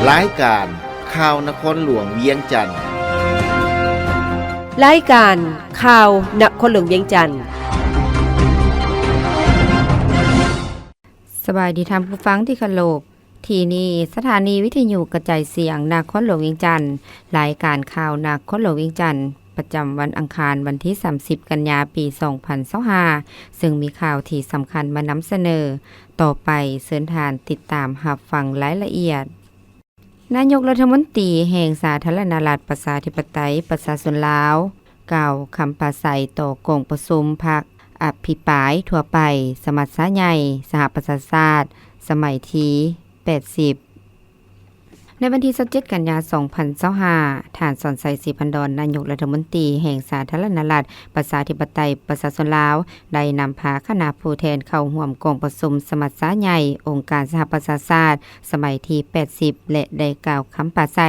ລາຍການຂ່າວນະຄອນຫຼວງວຽງຈັນ. ລາຍການຂ່າວນະຄອນຫຼວງວຽງຈັນ. ສະບາຍດີທ່ານຜູ້ຟັງທີ່ເຄົາລົບ. ທີ່ນີ້ສະຖານີວິທະຍຸກະຈາຍສຽງນະຄອນຫຼວງວຽງຈັນ. ລາຍການຂ່າວນະຄອນຫຼວງວຽງຈັນ ປະຈຳວັນອັງຄານ ວັນທີສາມສິບ ກັນຍາ ປີສອງພັນຊາວຫ້າ ເຊິ່ງມີຂ່າວທີ່ສຳຄັນມານຳສະເໜີ. ຕໍ່ໄປເຊີນທ່ານຕິດຕາມຮັບຟັງລາຍລະອຽດ. ນາຍົກລັດຖະມົນຕີແຫ່ງສາທາລະນະລັດ ປະຊາທິປະໄຕ ປະຊາຊົນລາວ ກ່າວຄຳປາໄສຕໍ່ກອງປະຊຸມພັກອະພິປາຍທົ່ວໄປ ສະມັດຊາໃຫຍ່ສະຫະປະຊາຊາດ ສະໄໝທີ ແປດສິບ. ໃນວັນທີ ຊາວເຈັດ ກັນຍາ ສອງພັນຊາວຫ້າ ທ່ານ ສອນໄຊ ສີພັນດອນ ນາຍົກລັດຖະມົນຕີແຫ່ງສາທາລະນະລັດ ປະຊາທິປະໄຕ ປະຊາຊົນລາວ ໄດ້ນຳພາຄະນະຜູ້ແທນເຂົ້າຮ່ວມກອງປະຊຸມສະມັດຊາໃຫຍ່ອົງການສະຫະປະຊາຊາດ ສະໄໝທີ ແປດສິບ ແລະ ໄດ້ກ່າວຄຳປາໄສ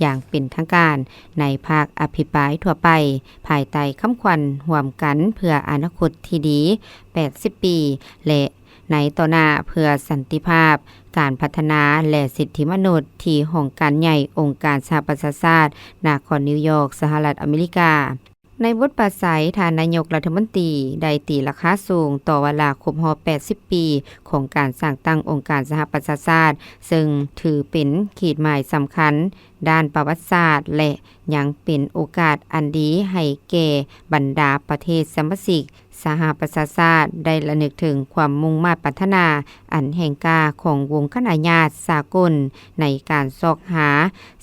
ຢ່າງເປັນທາງການໃນພາກອະພິປາຍທົ່ວໄປ ພາຍໃຕ້ຄຳຂວັນຮ່ວມກັນເພື່ອອະນາຄົດທີ່ດີ ແປດສິບປີ ແລະ ໃນຕໍ່ໜ້າເພື່ອສັນຕິພາບ, ການພັດທະນາ ແລະ ສິດທິມະນຸດ ທີ່ຫ້ອງການໃຫຍ່ອົງການສະຫະປະຊາຊາດ ນະຄອນນິວຢອກ ສະຫະລັດອາເມລິກາ. ໃນບົດປາໄສ, ທ່ານນາຍົກລັດຖະມົນຕີໄດ້ຕີລາຄາສູງຕໍ່ວາລະຄົບຮອບ ແປດສິບປີ ຂອງການສ້າງຕັ້ງອົງການສະຫະປະຊາຊາດ, ເຊິ່ງຖືເປັນຂີດໝາຍສຳຄັນດ້ານປະຫວັດສາດ ແລະ ຍັງເປັນໂອກາດອັນດີໃຫ້ແກ່ບັນດາປະເທດສະມາຊິກ ສະຫະປະຊາຊາດໄດ້ລະນຶກເຖິງຄວາມມຸ່ງມາດປາດຖະໜາອັນແຮງກ້າຂອງວົງຄະນະຍາດສາກົນ ໃນການຊອກຫາ,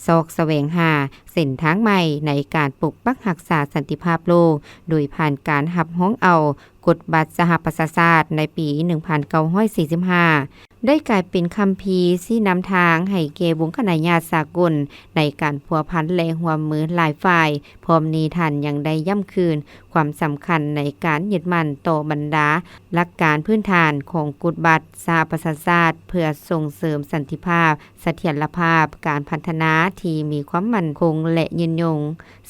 ຊອກສະແຫວງຫາເສັ້ນທາງໃໝ່ໃນການປົກປັກຮັກສາສັນຕິພາບໂລກ, ໂດຍຜ່ານການຮັບຮອງເອົາກົດບັດສະຫະປະຊາຊາດໃນປີໜຶ່ງພັນເກົ້າຮ້ອຍສີ່ສິບຫ້າ ໄດ້ກາຍເປັນຄຳພີຊີ້ນຳທາງໃຫ້ແກ່ວົງຄະນະຍາດສາກົນໃນການພົວພັນ ແລະ ຮ່ວມມືຫຼາຍຝ່າຍ. ພ້ອມນີ້ທ່ານຍັງໄດ້ຢ້ຳຄືນຄວາມສຳຄັນໃນການຍຶດໝັ້ນຕໍ່ບັນດາຫຼັກການພື້ນຖານຂອງກົດບັດສະຫະປະຊາຊາດ ເພື່ອສົ່ງເສີມສັນຕິພາບ, ສະຖຽນລະພາບ, ການພັດທະນາທີ່ມີຄວາມໝັ້ນຄົງ ແລະ ຍືນຍົງ.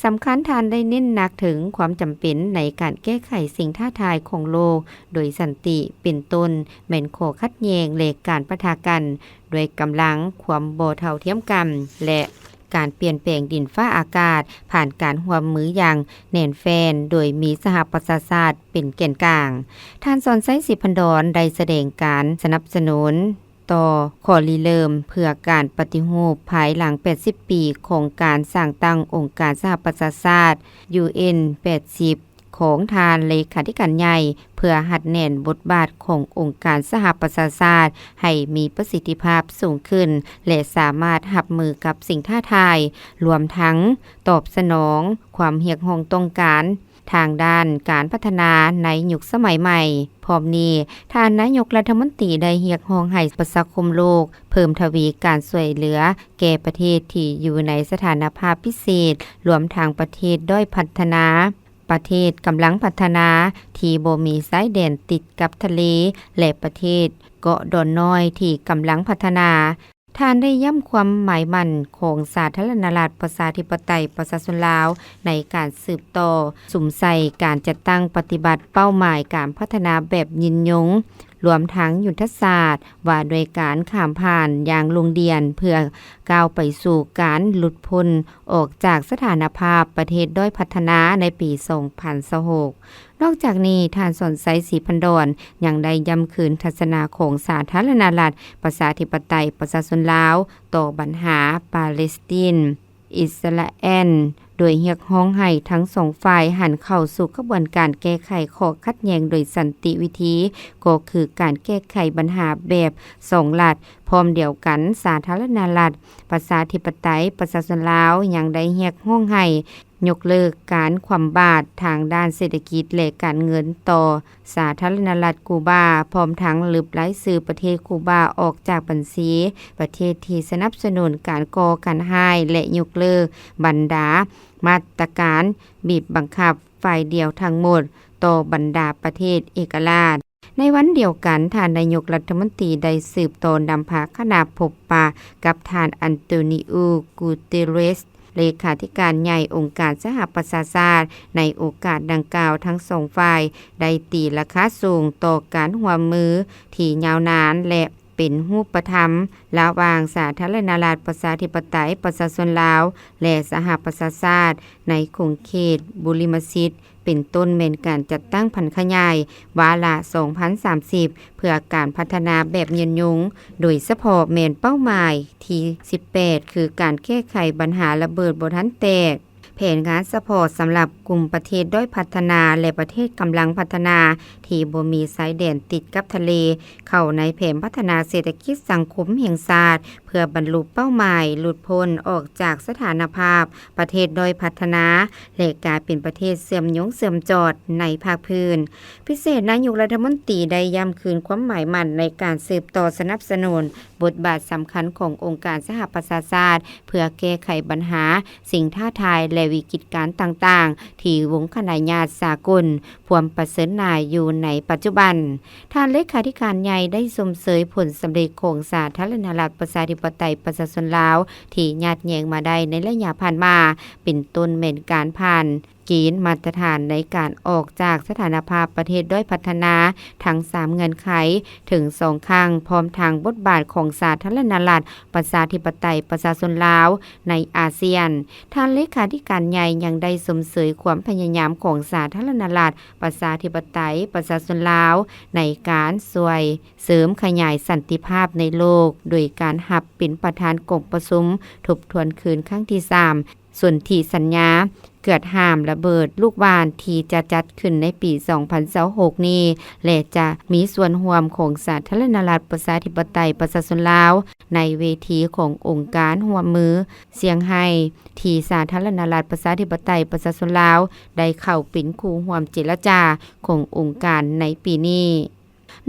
ສຳຄັນ, ທ່ານໄດ້ເນັ້ນໜັກເຖິງຄວາມຈຳເປັນໃນການແກ້ໄຂສິ່ງທ້າທາຍຂອງໂລກໂດຍສັນຕິ, ເປັນຕົ້ນແມ່ນຂໍ້ຂັດແຍ່ງ ແລະ ການປະທະກັນດ້ວຍກຳລັງ, ຄວາມບໍ່ເທົ່າທຽມກັນ ແລະ ການປ່ຽນແປງດິນຟ້າອາກາດ ຜ່ານການຮ່ວມມືຢ່າງແໜ້ນແຟ້ນ ໂດຍມີສະຫະປະຊາຊາດເປັນແກນກາງ. ທ່ານ ສອນໄຊ ສີພັນດອນ ໄດ້ສະແດງການສະໜັບສະໜູນ ຕໍ່ຂໍ້ລິເລີ່ມເພື່ອການປະຕິຮູບພາຍຫຼັງ ແປດສິບປີ ຂອງການສ້າງຕັ້ງອົງການສະຫະປະຊາຊາດ ຢູເອັນ ແປດສິບ ຂອງທ່ານເລຂາທິການໃຫຍ່ ເພື່ອຮັດແໜ້ນບົດບາດຂອງອົງການສະຫະປະຊາຊາດໃຫ້ມີປະສິດທິພາບສູງຂຶ້ນ ແລະ ສາມາດຮັບມືກັບສິ່ງທ້າທາຍ, ລວມທັງຕອບສະໜອງຄວາມຮຽກຮ້ອງຕ້ອງການ ທາງດ້ານການພັດທະນາໃນຍຸກສະໄໝໃໝ່. ພ້ອມນີ້, ທ່ານນາຍົກລັດຖະມົນຕີໄດ້ຮຽກຮ້ອງໃຫ້ປະຊາຄົມໂລກເພີ່ມທະວີການຊ່ວຍເຫຼືອແກ່ປະເທດທີ່ຢູ່ໃນສະຖານະພາບພິເສດ, ລວມທັງປະເທດດ້ອຍພັດທະນາ, ປະເທດກຳລັງພັດທະນາທີ່ບໍ່ມີຊາຍແດນຕິດກັບທະເລ ແລະ ປະເທດເກາະດອນນ້ອຍທີ່ກຳລັງພັດທະນາ. ທ່ານໄດ້ຢ້ຳຄວາມໝາຍໝັ້ນຂອງສາທາລະນະລັດ ປະຊາທິປະໄຕ ປະຊາຊົນລາວ ໃນການສືບຕໍ່ສຸມໃສ່ການຈັດຕັ້ງປະຕິບັດເປົ້າໝາຍການພັດທະນາແບບຍືນຍົງ, ລວມທັງຍຸດທະສາດວ່າດ້ວຍການຂ້າມຜ່ານຢ່າງໂລງລຽນ ເພື່ອກ້າວໄປສູ່ການຫຼຸດພົ້ນອອກຈາກສະຖານະພາບປະເທດດ້ອຍພັດທະນາໃນປີສອງພັນຊາວຫົກ. ນອກຈາກນີ້, ທ່ານ ສອນໄຊ ສີພັນດອນ ຍັງໄດ້ຢ້ຳຄືນທັດສະນະຂອງສາທາລະນະລັດ ປະຊາທິປະໄຕ ປະຊາຊົນລາວ ຕໍ່ບັນຫາປາເລສຕິນ, ອິດສະຣາແອນ, ໂດຍຮຽກຮ້ອງໃຫ້ທັງສອງຝ່າຍຫັນເຂົ້າສູ່ຂະບວນການແກ້ໄຂຂໍ້ຂັດແຍ່ງໂດຍສັນຕິວິທີ, ກໍຄືການແກ້ໄຂບັນຫາແບບສອງລັດ. ພ້ອມດຽວກັນ, ສາທາລະນະລັດ ປະຊາທິປະໄຕ ປະຊາຊົນລາວ ຍັງໄດ້ຮຽກຮ້ອງໃຫ້ ຍົກເລີກການຄວ່ຳບາດທາງດ້ານເສດຖະກິດ ແລະ ການເງິນຕໍ່ສາທາລະນະລັດກູບາ, ພ້ອມທັງລຶບລາຍຊື່ປະເທດກູບາອອກຈາກບັນຊີປະເທດທີ່ສະໜັບສະໜູນການກໍ່ການຮ້າຍ ແລະ ຍົກເລີກບັນດາມາດຕະການບີບບັງຄັບຝ່າຍດຽວທັງໝົດຕໍ່ບັນດາປະເທດເອກະລາດ. ໃນວັນດຽວກັນ, ທ່ານນາຍົກລັດຖະມົນຕີໄດ້ສືບຕໍ່ນຳພາຄະນະພົບປະກັບທ່ານ ອັນໂຕນີອູ ກູເຕເຣສ, ເລຂາທິການໃຫຍ່ອົງການສະຫະປະຊາຊາດ ໃນໂອກາດດັ່ງກ່າວ, ທັງສອງຝ່າຍໄດ້ຕີລາຄາສູງຕໍ່ການຮ່ວມມືທີ່ຍາວນານ ແລະ ເປັນຮູບປະທຳ ລະຫວ່າງສາທາລະນະລັດ ປະຊາທິປະໄຕ ປະຊາຊົນລາວ ແລະ ສະຫະປະຊາຊາດ ໃນຂົງເຂດບຸລິມະສິດ ເປັນຕົ້ນແມ່ນການຈັດຕັ້ງຜັນຂະຫຍາຍວາລະສອງພັນສາມສິບ ເພື່ອການພັດທະນາແບບຍືນຍົງ, ໂດຍສະເພາະແມ່ນເປົ້າໝາຍທີສິບແປດ ຄືການແກ້ໄຂບັນຫາລະເບີດບໍ່ທັນແຕກ, ແຜນງານສະເພາະສຳລັບກຸ່ມປະເທດດ້ອຍພັດທະນາ ແລະ ປະເທດກຳລັງພັດທະນາ ທີ່ບໍ່ມີຊາຍແດນຕິດກັບທະເລ ເຂົ້າໃນແຜນພັດທະນາເສດຖະກິດສັງຄົມແຫ່ງຊາດ ເພື່ອບັນລຸເປົ້າໝາຍຫຼຸດພົ້ນອອກຈາກສະຖານະພາບປະເທດດ້ອຍພັດທະນາ ແລະ ກາຍເປັນປະເທດເຊື່ອມໂຍງເຊື່ອມຈອດໃນພາກພື້ນ. ພິເສດນາຍົກລັດຖະມົນຕີໄດ້ຢ້ຳຄືນຄວາມໝາຍໝັ້ນໃນການສືບຕໍ່ສະໜັບສະໜູນບົດບາດສຳຄັນຂອງອົງການສະຫະປະຊາຊາດ ເພື່ອແກ້ໄຂບັນຫາ, ສິ່ງທ້າທາຍ ແລະ ວິກິດການຕ່າງໆ ທີ່ວົງຄະນະຍາດສາກົນພວມປະເຊີນໜ້າຢູ່ໃນປັດຈຸບັນ. ທ່ານເລຂາທິການໃຫຍ່ໄດ້ຊົມເຊີຍຜົນສຳເລັດຂອງສາທາລະນະລັດ ປະຊາທິປະໄຕ ປະຊາຊົນລາວ ທີ່ຍາດແຍ່ງມາໄດ້ໃນໄລຍະຜ່ານມາ, ເປັນຕົ້ນແມ່ນການຜ່ານເກນມາດຕະຖານໃນການອອກຈາກສະຖານະພາບປະເທດດ້ອຍພັດທະນາທັງສາມເງື່ອນໄຂເຖິງສອງຄັ້ງ, ພ້ອມທັງບົດບາດຂອງສາທາລະນະລັດ ປະຊາທິປະໄຕ ປະຊາຊົນລາວໃນອາຊຽນ. ທ່ານເລຂາທິການໃຫຍ່ຍັງໄດ້ຊົມເຊີຍຄວາມພະຍາຍາມຂອງສາທາລະນະລັດ ປະຊາທິປະໄຕ ປະຊາຊົນລາວ ໃນການຊ່ວຍເສີມຂະຫຍາຍສັນຕິພາບໃນໂລກ ໂດຍການຮັບເປັນປະທານກອງປະຊຸມທົບທວນຄືນຄັ້ງທີສາມ ສົນທິສັນຍາເກືອດຫ້າມລະເບີດລູກຫວ່ານ ທີ່ຈະຈັດຂຶ້ນໃນປີສອງພັນຊາວຫົກນີ້ ແລະ ຈະມີສ່ວນຮ່ວມຂອງສາທາລະນະລັດ ປະຊາທິປະໄຕ ປະຊາຊົນລາວ ໃນເວທີຂອງອົງການຮ່ວມມືຊຽງໄຮ້ ທີ່ສາທາລະນະລັດ ປະຊາທິປະໄຕ ປະຊາຊົນລາວ ໄດ້ເຂົ້າເປັນຄູ່ຮ່ວມເຈລະຈາຂອງອົງການໃນປີນີ້.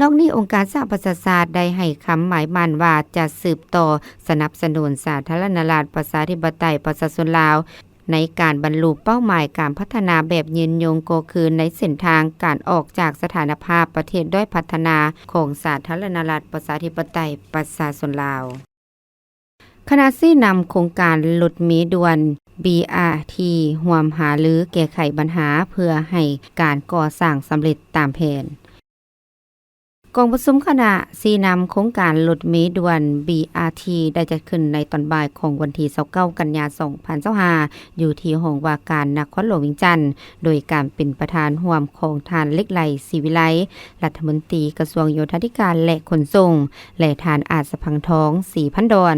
ນອກນີ້, ອົງການສະຫະປະຊາຊາດໄດ້ໃຫ້ຄຳໝາຍໝັ້ນວ່າຈະສືບຕໍ່ສະໜັບສະໜູນສາທາລະນະລັດ ປະຊາທິປະໄຕ ປະຊາຊົນລາວ ໃນການບັນລຸເປົ້າໝາຍການພັດທະນາແບບຍືນຍົງ, ກໍຄືໃນເສັ້ນທາງການອອກຈາກສະຖານະພາບປະເທດດ້ອຍພັດທະນາຂອງສາທາລະນະລັດ ປະຊາທິປະໄຕ ປະຊາຊົນລາວ. ຄະນະຊີ້ນຳໂຄງການລົດເມດ່ວນ ບີອາທີ ຮ່ວມຫາລືແກ້ໄຂບັນຫາ ເພື່ອໃຫ້ການກໍ່ສ້າງສຳເລັດຕາມແຜນ. ກອງປະຊຸມຄະນະຊີ້ນຳໂຄງການລົດເມດ່ວນ ບີອາທີ ໄດ້ຈັດຂຶ້ນໃນຕອນບ່າຍຂອງວັນທີຊາວເກົ້າ ກັນຍາ ສອງພັນຊາວຫ້າ ຢູ່ທີ່ຫ້ອງວ່າການນະຄອນຫຼວງວຽງຈັນ, ໂດຍການເປັນປະທານຮ່ວມຂອງທ່ານ ເລັກໄຫຼ ສີວິໄລ ລັດຖະມົນຕີກະຊວງໂຍທາທິການ ແລະ ຂົນສົ່ງ ແລະ ທ່ານ ອາດສະພັງທອງ ສີພັນດອນ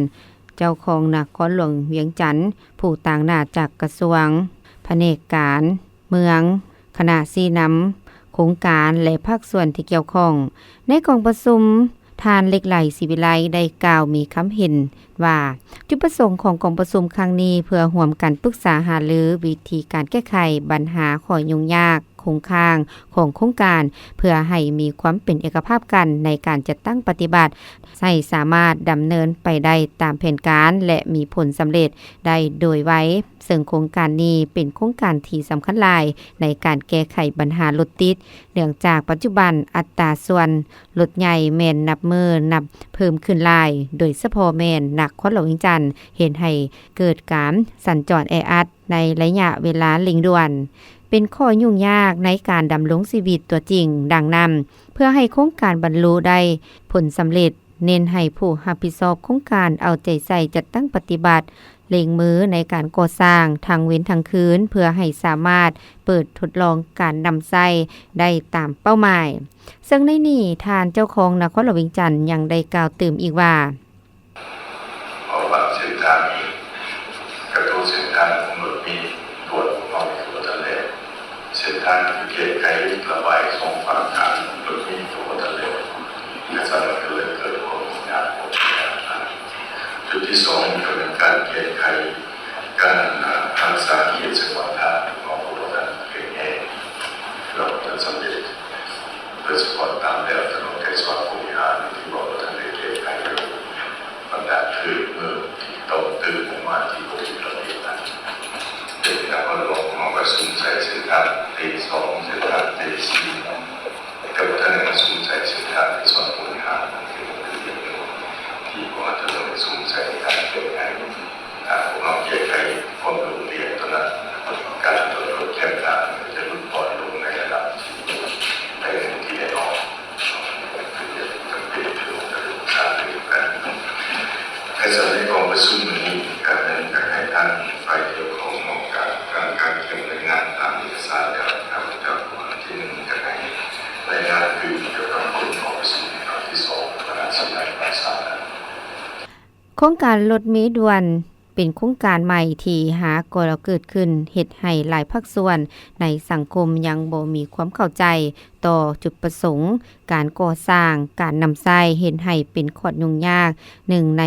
ເຈົ້າຄອງນະຄອນຫຼວງວຽງຈັນ, ຜູ້ຕາງໜ້າຈາກກະຊວງ, ພະແນກການເມືອງ, ຄະນະຊີ້ນຳໂຄງການ ແລະ ພາກສ່ວນທີ່ກ່ຽວຂ້ອງ. ໃນກອງປະຊຸມ, ທ່ານ ເລັກໄຫຼ ສີວິໄລ ໄດ້ກ່າວມີຄຳເຫັນວ່າ, ຈຸດປະສົງຂອງກອງປະຊຸມຄັ້ງນີ້ ເພື່ອຮ່ວມກັນປຶກສາຫາລືວິທີການແກ້ໄຂບັນຫາຂໍ້ຫຍຸ້ງຍາກ ຄົງຄ້າງຂອງໂຄງການ ເພື່ອໃຫ້ມີຄວາມເປັນເອກະພາບກັນໃນການຈັດຕັ້ງປະຕິບັດ ໃຫ້ສາມາດດຳເນີນໄປໄດ້ຕາມແຜນການ ແລະ ມີຜົນສຳເລັດໄດ້ໂດຍໄວ, ເຊິ່ງໂຄງການນີ້ເປັນໂຄງການທີ່ສຳຄັນຫຼາຍໃນການແກ້ໄຂບັນຫາລົດຕິດ, ເນື່ອງຈາກປັດຈຸບັນອັດຕາສ່ວນລົດໃຫຍ່ແມ່ນນັບມື້ນັບເພີ່ມຂຶ້ນຫຼາຍ, ໂດຍສະເພາະແມ່ນນະຄອນຫຼວງວຽງຈັນ, ເຮັດໃຫ້ເກີດການສັນຈອນແອອັດ ໃນໄລຍະເວລາເລັ່ງດ່ວນ, ເປັນຂໍ້ຫຍຸ້ງຍາກໃນການດຳລົງຊີວິດຕົວຈິງ. ດັ່ງນັ້ນ, ເພື່ອໃຫ້ໂຄງການບັນລຸໄດ້ຜົນສຳເລັດ, ເນັ້ນໃຫ້ຜູ້ຮັບຜິດຊອບໂຄງການເອົາໃຈໃສ່ຈັດຕັ້ງປະຕິບັດ, ເລັ່ງມືໃນການກໍ່ສ້າງທັງເວັນທັງຄືນ, ເພື່ອໃຫ້ສາມາດເປີດທົດລອງການນຳໃຊ້ໄດ້ຕາມເປົ້າໝາຍ. ເຊິ່ງໃນນີ້, ທ່ານເຈົ້າຄອງນະຄອນຫຼວງວຽງຈັນ ຍັງໄດ້ກ່າວຕື່ມອີກວ່າ, ເພາະວ່າເສັ້ນທາງນີ້ກະໂຕເສັ້ນທາງຂອງລົດເມດ່ວນຂອງເຮົານີ້ກໍບໍ່ທັນແລ້ວ. ເສັ້ນທາງທີ່ແກ້ໄຂລະບາຍສອງຝັ່ງທາງລົດເມກໍບໍ່ທັນແລ້ວ. ກະສະນັ້ນກໍເລີຍເກີດຄວາມຫຍຸ້ງຍາກ. ຈຸດທີສອງກໍແມ່ນການແກ້ໄຂການຮັກສາເຂດສະຫງວນທາງ ເຮົາກໍບໍ່ທັນແຂງແຮງ ເຮົາບໍ່ທັນສຳເລັດ. ໂດຍສະເພາະຕາມແບບຖະໜົນໄກສອນຜູ້ວິຫານທີ່ວ່າບໍ່ທັນໄດ້ແກ້ໄຂ. ໂຄງການລົດເມດ່ວນເປັນໂຄງການໃໝ່ທີ່ຫາກໍເກີດຂຶ້ນ, ເຮັດໃຫ້ຫຼາຍພາກສ່ວນໃນສັງຄົມຍັງບໍ່ມີຄວາມເຂົ້າໃຈຕໍ່ຈຸດປະສົງການກໍ່ສ້າງ, ການນຳໃຊ້ ເຮັດໃຫ້ເປັນຂໍ້ຫຍຸ້ງຍາກໜຶ່ງໃນ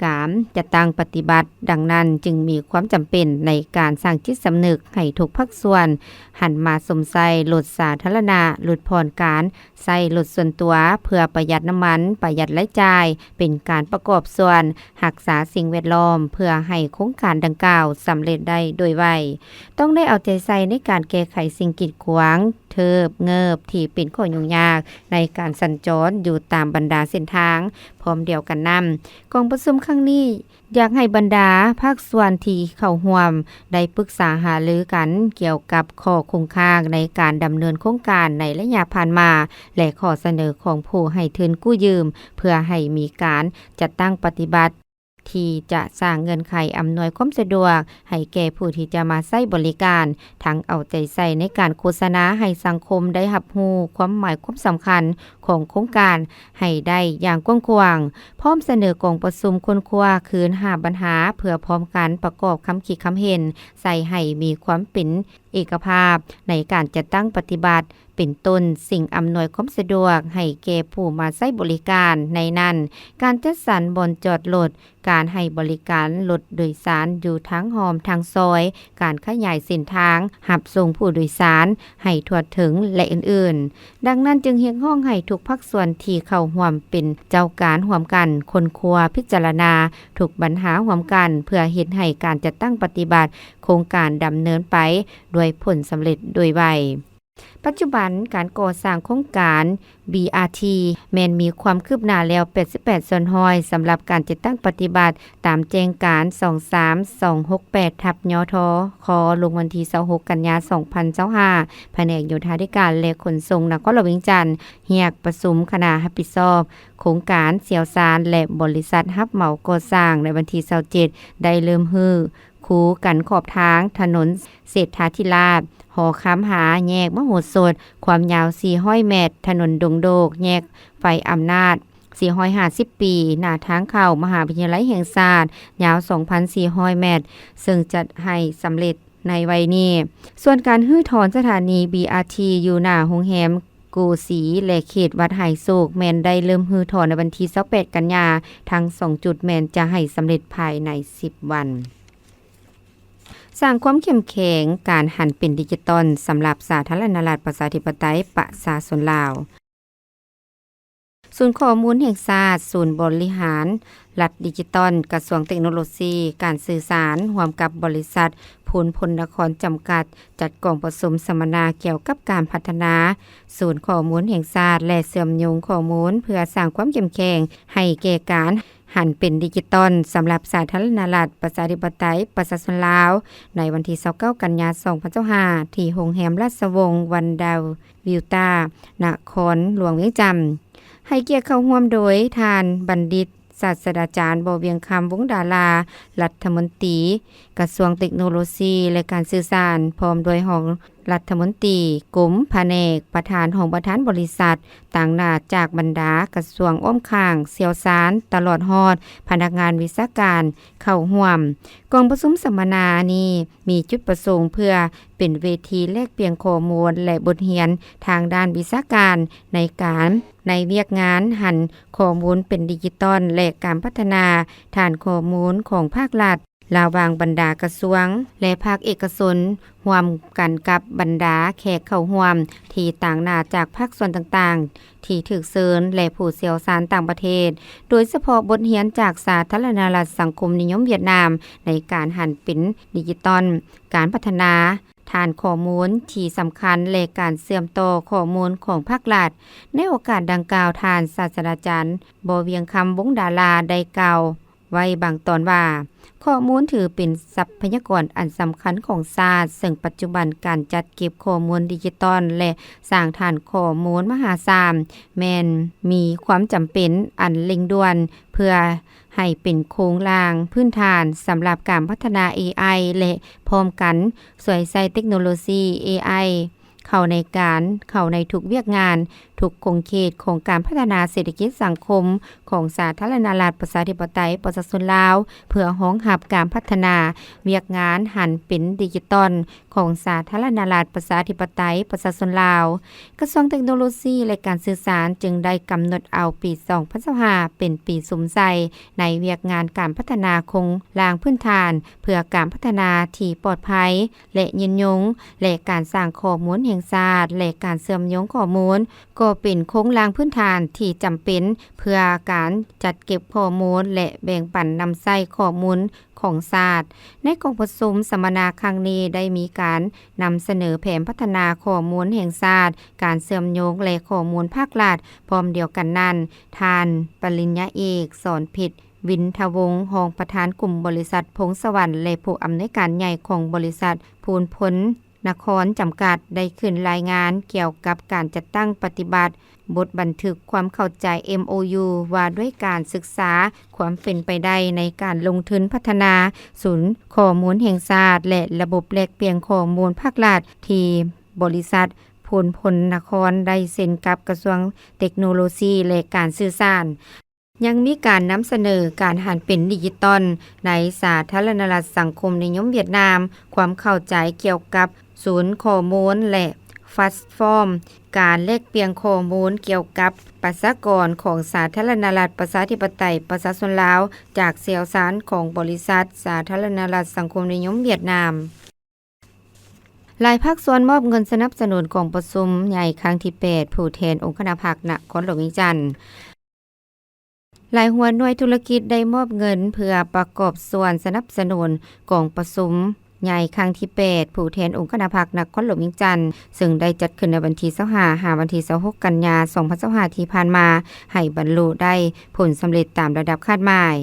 ການຈັດຕັ້ງປະຕິບັດ. ດັ່ງນັ້ນຈຶ່ງມີຄວາມຈຳເປັນໃນການສ້າງຈິດສຳນຶກໃຫ້ທຸກພາກສ່ວນຫັນມາຊົມໃຊ້ລົດສາທາລະນະ, ຫຼຸດຜ່ອນການ ໃຊ້ລົດສ່ວນຕົວເພື່ອປະຢັດນ້ຳມັນ, ປະຢັດລາຍຈ່າຍ, ເປັນການປະກອບສ່ວນຮັກສາສິ່ງແວດລ້ອມ ເພື່ອໃຫ້ໂຄງການດັ່ງກ່າວສຳເລັດໄດ້ໂດຍໄວ. ຕ້ອງໄດ້ເອົາໃຈໃສ່ໃນການແກ້ໄຂສິ່ງກີດຂວາງ, ເທີບ, ເງີບ ທີ່ເປັນຂໍ້ຫຍຸ້ງຍາກໃນການສັນຈອນຢູ່ຕາມບັນດາເສັ້ນທາງ. ພ້ອມດຽວກັນນັ້ນ, ກອງປະຊຸມຄັ້ງນີ້ ຢາກໃຫ້ບັນດາພາກສ່ວນທີ່ເຂົ້າຮ່ວມໄດ້ປຶກສາຫາລືກັນກ່ຽວກັບຂໍ້ຄົງຄ້າງໃນການດຳເນີນໂຄງການໃນໄລຍະຜ່ານມາ ແລະ ຂໍ້ສະເໜີຂອງຜູ້ໃຫ້ທຶນກູ້ຢືມ ເພື່ອໃຫ້ມີການຈັດຕັ້ງປະຕິບັດທີ່ຈະສ້າງເງື່ອນໄຂອຳນວຍຄວາມສະດວກໃຫ້ແກ່ຜູ້ທີ່ຈະມາໃຊ້ບໍລິການ, ທັງເອົາໃຈໃສ່ໃນການໂຄສະນາໃຫ້ສັງຄົມໄດ້ຮັບຮູ້ຄວາມໝາຍຄວາມສຳຄັນ ຂອງໂຄງການໃຫ້ໄດ້ຢ່າງກວ້າງຂວາງ, ພ້ອມສະເໜີກອງປະຊຸມຄົ້ນຄວ້າຄືນຫ້າບັນຫາ ເພື່ອພ້ອມກັນປະກອບຄຳຄິດຄຳເຫັນໃສ່ໃຫ້ມີຄວາມເປັນເອກະພາບໃນການຈັດຕັ້ງປະຕິບັດ, ເປັນຕົ້ນສິ່ງອຳນວຍຄວາມສະດວກໃຫ້ແກ່ຜູ້ມາໃຊ້ບໍລິການ, ໃນນັ້ນ ການຈັດສັນບ່ອນຈອດລົດ, ການໃຫ້ບໍລິການລົດໂດຍສານຢູ່ທາງອ້ອມທາງຊອຍ, ການຂະຫຍາຍເສັ້ນທາງຮັບສົ່ງຜູ້ໂດຍສານໃຫ້ທົ່ວເຖິງ ແລະ ອື່ນໆ. ດັ່ງນັ້ນຈຶ່ງຮຽກຮ້ອງໃຫ້ທຸກພາກສ່ວນທີ່ເຂົ້າຮ່ວມເປັນເຈົ້າການຮ່ວມກັນຄົ້ນຄວ້າພິຈາລະນາທຸກບັນຫາຮ່ວມກັນ ເພື່ອເຮັດໃຫ້ການຈັດຕັ້ງປະຕິບັດໂຄງການດຳເນີນໄປດ້ວຍຜົນສຳເລັດໂດຍໄວ. ປັດຈຸບັນການກໍ່ສ້າງໂຄງການ ບີອາທີ ແມ່ນມີຄວາມຄືບໜ້າແລ້ວ ແປດສິບແປດສ່ວນຮ້ອຍ ສຳລັບການຈັດຕັ້ງປະຕິບັດຕາມແຈ້ງການ ສອງສາມສອງຫົກແປດ ທັບ ຍທ ຄ ລົງວັນທີ ຊາວຫົກ ກັນຍາ ສອງພັນຊາວຫ້າ. ພະແນກໂຍທາທິການ ແລະ ຂົນສົ່ງນະຄອນຫຼວງວຽງຈັນ ຮຽກປະຊຸມຄະນະຮັບຜິດຊອບໂຄງການ, ຊ່ຽວຊານ ແລະ ບໍລິສັດຮັບເໝົາກໍ່ສ້າງ ໃນວັນທີ ຊາວເຈັດ ໄດ້ເລີ່ມຮື້ ຄູກັນຂອບທາງຖະໜົນເສດຖາທິລາດ, ຫໍຄຳຫາແຍກມະໂຫສົດ, ຄວາມຍາວສີ່ຮ້ອຍແມັດ, ຖະໜົນດົງໂດກ, ແຍກໄຟອຳນາດສີ່ຮ້ອຍຫ້າສິບປີ, ໜ້າທາງເຂົ້າມະຫາວິທະຍາໄລແຫ່ງຊາດ, ຍາວສອງພັນສີ່ຮ້ອຍແມັດ, ເຊິ່ງຈະໃຫ້ສຳເລັດໃນໄວນີ້. ສ່ວນການຮື້ຖອນສະຖານີ ບີອາທີ ຢູ່ໜ້າໂຮງແຮມໂກສີ ແລະ ເຂດວັດຫາຍໂສກ ແມ່ນໄດ້ເລີ່ມຮື້ຖອນໃນວັນທີ ຊາວແປດ ກັນຍາ. ທັງສອງຈຸດແມ່ນຈະໃຫ້ສຳເລັດພາຍໃນສິບວັນ. ສ້າງຄວາມເຂັ້ມແຂງການຫັນເປັນດິຈິຕອນສຳລັບສາທາລະນະລັດ ປະຊາທິປະໄຕ ປະຊາຊົນລາວ. ສູນຂໍ້ມູນແຫ່ງຊາດ, ສູນບໍລິຫານລັດດິຈິຕອນ, ກະຊວງເຕັກໂນໂລຊີການສື່ສານ ຮ່ວມກັບບໍລິສັດພູນພົນນະຄອນຈຳກັດ ຈັດກອງປະຊຸມສຳມະນາກ່ຽວກັບການພັດທະນາສູນຂໍ້ມູນແຫ່ງຊາດ ແລະ ເຊື່ອມໂຍງຂໍ້ມູນ ເພື່ອສ້າງຄວາມເຂັ້ມແຂງໃຫ້ແກ່ການ ຫັນເປັນດິຈິຕອນສຳລັບສາທາລະນະລັດ ປະຊາທິປະໄຕ ປະຊາຊົນລາວ ໃນວັນທີ ຊາວເກົ້າ ກັນຍາ ສອງພັນຊາວຫ້າ ທີ່ໂຮງແຮມລາຊະວົງວັນດາວິວຕາ ນະຄອນຫຼວງວຽງຈັນ. ໃຫ້ກຽດເຂົ້າຮ່ວມໂດຍ ທ່ານບັນດິດ ສາດສະດາຈານ ບໍ່ວຽງຄຳ ວົງດາລາ, ລັດຖະມົນຕີກະຊວງເຕັກໂນໂລຊີ ແລະ ການສື່ສານ, ພ້ອມດ້ວຍຮອງ ລັດຖະມົນຕີ, ກົມ, ພະແນກ, ປະທານ, ຮອງປະທານບໍລິສັດ, ຕາງໜ້າຈາກບັນດາກະຊວງອ້ອມຂ້າງ, ຊ່ຽວຊານ, ຕະຫຼອດຮອດພະນັກງານວິຊາການເຂົ້າຮ່ວມ. ກອງປະຊຸມສຳມະນານີ້ມີຈຸດປະສົງເພື່ອເປັນເວທີແລກປ່ຽນຂໍ້ມູນ ແລະ ບົດຮຽນທາງດ້ານວິຊາການໃນການ, ໃນວຽກງານຫັນຂໍ້ມູນເປັນດິຈິຕອນ ແລະ ການພັດທະນາຖານຂໍ້ມູນຂອງພາກລັດ. ລະຫວ່າງບັນດາກະຊວງ ແລະ ພາກເອກະຊົນ, ຮ່ວມກັນກັບບັນດາແຂກເຂົ້າຮ່ວມທີ່ຕາງໜ້າຈາກພາກສ່ວນຕ່າງໆ ທີ່ຖືກເຊີນ ແລະ ຜູ້ຊ່ຽວຊານຕ່າງປະເທດ, ໂດຍສະເພາະບົດຮຽນຈາກສາທາລະນະລັດສັງຄົມນິຍົມຫວຽດນາມ ໃນການຫັນເປັນດິຈິຕອນ, ການພັດທະນາຖານຂໍ້ມູນທີ່ສຳຄັນ ແລະ ການເຊື່ອມຕໍ່ຂໍ້ມູນຂອງພາກລັດ. ໃນໂອກາດດັ່ງກ່າວ, ທ່ານສາດສະດາຈານ ບໍ່ວຽງຄຳ ວົງດາລາ ໄດ້ກ່າວ ໄວ້ບາງຕອນວ່າ, ຂໍ້ມູນຖືເປັນຊັບພະຍາກອນອັນສຳຄັນຂອງຊາດ, ເຊິ່ງປັດຈຸບັນການຈັດເກັບຂໍ້ມູນດິຈິຕອນ ແລະ ສ້າງຖານຂໍ້ມູນມະຫາສານ ແມ່ນມີຄວາມຈຳເປັນອັນເລັ່ງດ່ວນ ເພື່ອໃຫ້ເປັນໂຄງລ່າງພື້ນຖານສຳລັບການພັດທະນາເອໄອ ແລະ ພ້ອມກັນຊ່ວຍໃຊ້ເຕັກໂນໂລຊີເອໄອ ເຂົ້າໃນການ, ເຂົ້າໃນທຸກວຽກງານ, ທຸກ ທຸກຂົງເຂດຂອງການພັດທະນາເສດຖະກິດສັງຄົມຂອງສາທາລະນະລັດປະຊາທິປະໄຕປະຊາຊົນລາວ ເພື່ອຮອງຮັບການພັດທະນາວຽກງານຫັນເປັນດິຈິຕອນຂອງສາທາລະນະລັດປະຊາທິປະໄຕປະຊາຊົນລາວ. ກະຊວງເຕັກໂນໂລຊີ ແລະ ການສື່ສານຈຶ່ງໄດ້ກຳນົດເອົາປີສອງພັນຊາວຫ້າເປັນປີສຸມໃສ່ໃນວຽກງານການພັດທະນາໂຄງລ່າງພື້ນຖານ ເພື່ອການພັດທະນາທີ່ປອດໄພ ແລະ ຍືນຍົງ ແລະ ການສ້າງຂໍ້ມູນແຫ່ງຊາດ ແລະ ການເຊື່ອມໂຍງຂໍ້ມູນ ກໍເປັນໂຄງລ່າງພື້ນຖານທີ່ຈຳເປັນເພື່ອການຈັດເກັບຂໍ້ມູນ ແລະ ແບ່ງປັນນຳໃຊ້ຂໍ້ມູນຂອງຊາດ. ໃນກອງປະຊຸມສຳມະນາຄັ້ງນີ້ໄດ້ມີການນຳສະເໜີແຜນພັດທະນາຂໍ້ມູນແຫ່ງຊາດ, ການເຊື່ອມໂຍງ ແລະ ຂໍ້ມູນພາກລັດ. ພ້ອມດຽວກັນນັ້ນ, ທ່ານປະລິນຍາເອກ ສອນເພັດ ວິນທະວົງ ຮອງປະທານກຸ່ມບໍລິສັດພົງສະຫວັນ ແລະ ຜູ້ອຳນວຍການໃຫຍ່ຂອງບໍລິສັດພູນພົນນະຄອນຈຳກັດ ໄດ້ຂຶ້ນລາຍງານກ່ຽວກັບການຈັດຕັ້ງປະຕິບັດບົດບັນທຶກຄວາມເຂົ້າໃຈ ເອັມໂອຢູ ວ່າດ້ວຍການສຶກສາຄວາມເປັນໄປໄດ້ໃນການລົງທຶນພັດທະນາສູນຂໍ້ມູນແຫ່ງຊາດ ແລະ ລະບົບແລກປ່ຽນຂໍ້ມູນພາກລັດ ທີ່ບໍລິສັດພູນພົນນະຄອນໄດ້ເຊັນກັບກະຊວງເຕັກໂນໂລຊີ ແລະ ການສື່ສານ. ຍັງມີການນຳສະເໜີການຫັນເປັນດິຈິຕອນໃນສາທາລະນະລັດສັງຄົມນິຍົມຫວຽດນາມ, ຄວາມເຂົ້າໃຈກ່ຽວກັບສູນຂໍ້ມູນ ແລະ ແພລດຟອມການແລກປ່ຽນຂໍ້ມູນກ່ຽວກັບປະຊາກອນຂອງສາທາລະນະລັດປະຊາທິປະໄຕປະຊາຊົນລາວ ຈາກຊ່ຽວຊານຂອງບໍລິສັດສາທາລະນະລັດສັງຄົມນິຍົມຫວຽດນາມ. ຫຼາຍພາກສ່ວນມອບເງິນສະໜັບສະໜູນກອງປະຊຸມໃຫຍ່ຄັ້ງທີແປດ ຜູ້ແທນອົງຄະນະພັກນະຄອນຫຼວງວຽງຈັນ. ຫຼາຍຫົວໜ່ວຍທຸລະກິດໄດ້ມອບເງິນເພື່ອປະກອບສ່ວນສະໜັບສະໜູນກອງປະຊຸມໃຫຍ່ຄັ້ງທີແປດ ຜູ້ແທນອົງຄະນະພັກນະຄອນຫຼວງວຽງຈັນ ເຊິ່ງໄດ້ຈັດຂຶ້ນໃນວັນທີຊາວຫ້າ ຫາວັນທີຊາວຫົກ ກັນຍາ ສອງພັນຊາວຫ້າ ທີ່ຜ່ານມາ ໃຫ້ບັນລຸໄດ້ຜົນສຳເລັດຕາມລະດັບຄາດໝາຍ.